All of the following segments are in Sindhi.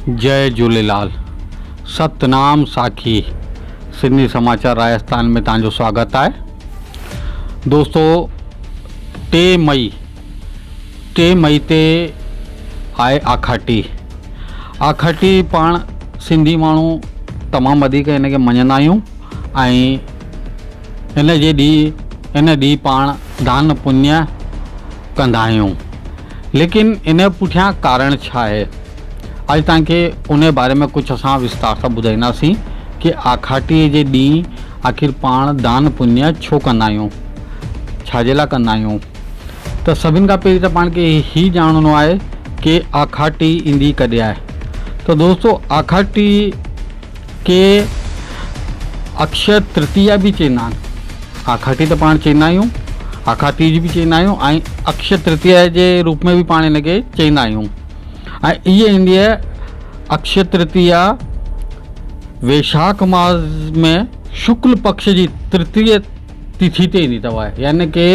جئي جهوليلال ستنام ساکي سنڌي سماچار راجستان ۾ توهان جو سواگت آهي دوستو ٽي مئي ٽي مئي تي آهي آکاٽي آکاٽي پاڻ سنڌي ماڻهو تمام وڌيڪ هن کي مڃندا آهيون ۽ ان جي ڏينهن ان ڏينهن پاڻ دان پڃ ڪندا آهيون ليڪن ان جي پٺيان ڪارڻ ڇا آهي؟ اڄ توهان کي ان جي باري ۾ ڪجهه اسان وستار سان ٻڌائينداسين ڪي آکاٽيء جي ڏينهن آخر پاڻ دان پڃ ڇو ڪندا آهيون؟ ڇا جي لاء ڪندا آهيون؟ ته سڀن کان پهرين ته پاڻ کي هي ڄاڻڻو آهي ڪي آکاٽي ايندي ڪڏهن آهي؟ ته دوستو آکاٽي کي اڪشي ترتيا به چئيندا آهن. آکاٽي ته پاڻ چئيندا آهيون، آکا تيج به چئيندا آهيون ۽ اڪشي ترتيا جي روپ ۾ به پاڻ هن کي چئيندا آهيون ۽ اها ايندي آهي اڪشي ترتيا ويشاک ماس ۾ شڪل پڪش جي ترتيا تٿي تي ايندي اٿو يعني ڪي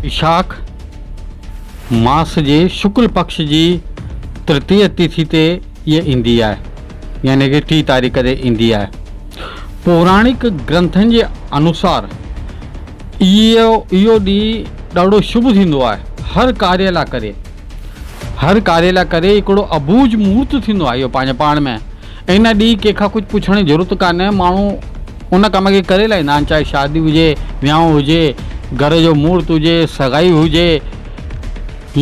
ويشاک ماس جي شڪل پڪش جي ترتيا تٿي تي اها ايندي آهي يعني ڪي ٽي تاريخ تي ايندي آهي. پوراڻڪ گرنٿن جي انوسار اهو اهو ڏينهن ڏاڍو شڀ ٿيندو آهي هر ڪاريه لاء ڪري هر ڪاريه لاء ڪري هڪڙو اٻوجهه مهورت ٿيندو آهي اهو پنهنجي پاڻ ۾ ان ڏينهن ڪنهن کان ڪجهه پڇڻ جي ضرورت ڪانهي ماڻهو ان ڪم کي ڪري لاهيندا آهن چاهي شادي هجي وهانء هجي گهر جو مهورت هجي سڳائي هجي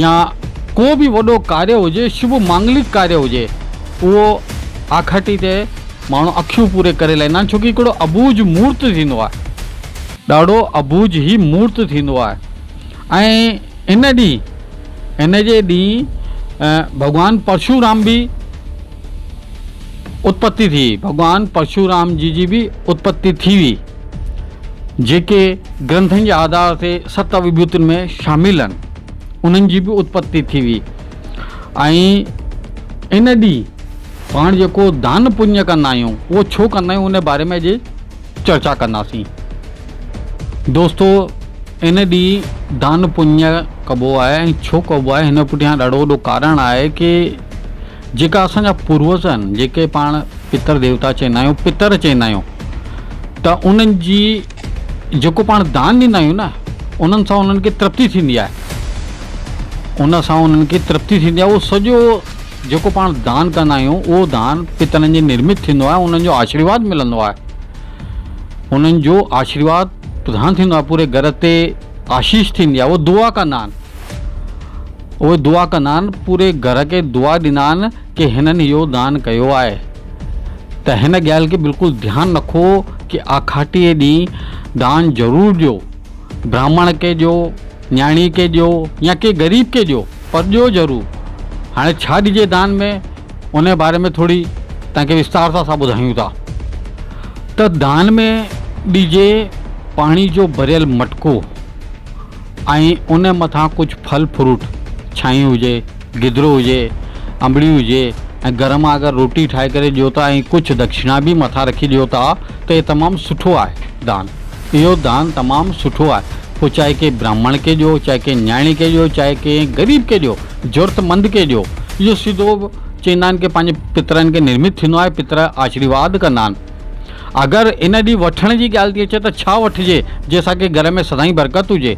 يا ڪو به وڏو ڪاريه هجي، شڀ مانگلڪ ڪاريه هجي، اهو آکاٽي تي ماڻهو اکيون پوري ڪري لائيندا آهن، ڇو ڪي هڪڙو اٻوجهه مورت ٿيندو آهي، ڏاڍو اٻوجهه هي مورت ٿيندو آهي ۽ ان ڏينهن ان جي ڏينهن ڀڳوان پرشورام به اتپتي ٿي، ڀڳوان پرشورام جي جي به اتپتي ٿي هئي. جيڪي گرنٿن جي آڌار تي ست وڀوتين ۾ شامل آهن، انهن جي به اتپتي ٿي هئي ۽ ان ڏينهن پاڻ جيڪو دان پڃ ڪندا آهيون اهو ڇو ڪندا آهيون ان باري ۾ اڄ چرچا ڪنداسين. دوستو ان ڏينهن دان پڃ ڪبو آهي ۽ ڇو ڪبو آهي هن پٺيان ڏاڍو وڏو ڪارڻ آهي ڪي جيڪا اسان جا پوروج آهن جيڪي پاڻ پتر ديوتا چئيندا آهيون پتر چئيندا آهيون ته انهن جي جيڪو پاڻ دان ڏيندا آهيون نه انهن سان انهن کي ترپتي ٿيندي آهي ان سان انهن کي ترپتي ٿيندي آهي اهو سڄو جيڪو پاڻ دان ڪندا آهيون اهو دان پترن جي نرمت ٿيندو آهي انهن جو آشيرواد ملندو آهي انهن جو آشيرواد پرڌان ٿيندو آهي پوري گهر تي آشيش ٿيندي آهي اهو دعا ڪندا آهن اهي دعا ڪندا آهن، پوري گهر کي دعا ڏيندا آهن ڪي هنن اهو دان ڪيو آهي ته هن ڳالهه کي بلڪل ڌيان رکو ڪي آکاٽيء ڏينهن دان ضرور ڏيو، براهمڻ کي ڏيو، نياڻي کي ڏيو يا ڪنهن غريب کي ڏيو پر ڏيو ضرور. هاڻي ڇا ڏجي دان ۾ ان جي باري ۾ ٿوري توهان کي وستار سان اسان ٻڌايون ٿا ته دان ۾ ڏجي پاڻي جو ڀريل مٽڪو. ۽ ان مٿان ڪجهه ڦل فروٽ، ڇانهين هجي، گدرو هجي، انبڙي هجي ۽ گهر مان اگر روٽي ٺاهي ڪري ڏيو ٿا ۽ ڪجهه دڪشڻا به مٿان رکي ڏيو ٿا ته اهي تمام سٺو آهي دان. اهو دان تمام سٺو آهي. پوء چاهي ڪنهن براهمڻ کي ڏيو، چاهي ڪنهن نياڻي کي ڏيو، چاهي ڪنهن غريب کي ڏيو، ضرورت مند کي ڏيو. اهو سڌو چئيندا آهن ڪي پنهنجي پترن کي نرمت ٿيندو آهي، پتر آشريواد ڪندا آهن. اگر ان ڏينهن وٺڻ جي ڳالهه ٿي اچي ته ڇا وٺجي جنهن سان ڪي گهر ۾ سدائين برڪت هجي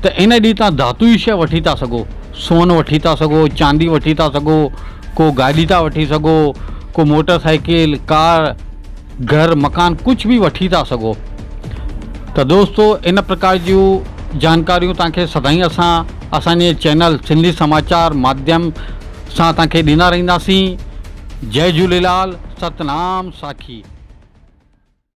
ته ان ڏينهن توهان ڌاتوئي شيء وٺي ٿا سگهو، سون وٺي ٿا سگهو، چاندي وٺي ٿا سگهو، ڪو گاڏي ٿا وٺي سگهو، ڪو موٽر سائيڪل، ڪار، گهر، مڪان ڪجهه به وٺي ٿا سگهو ته دوستو ان پرڪار جون جانڪاريون توهان کي سدائين اسان اسان جي چينل سنڌي سماچار ماڌيم سان توهان کي ڏيندا رهنداسين. جئي جهوليلال ستنام ساکي.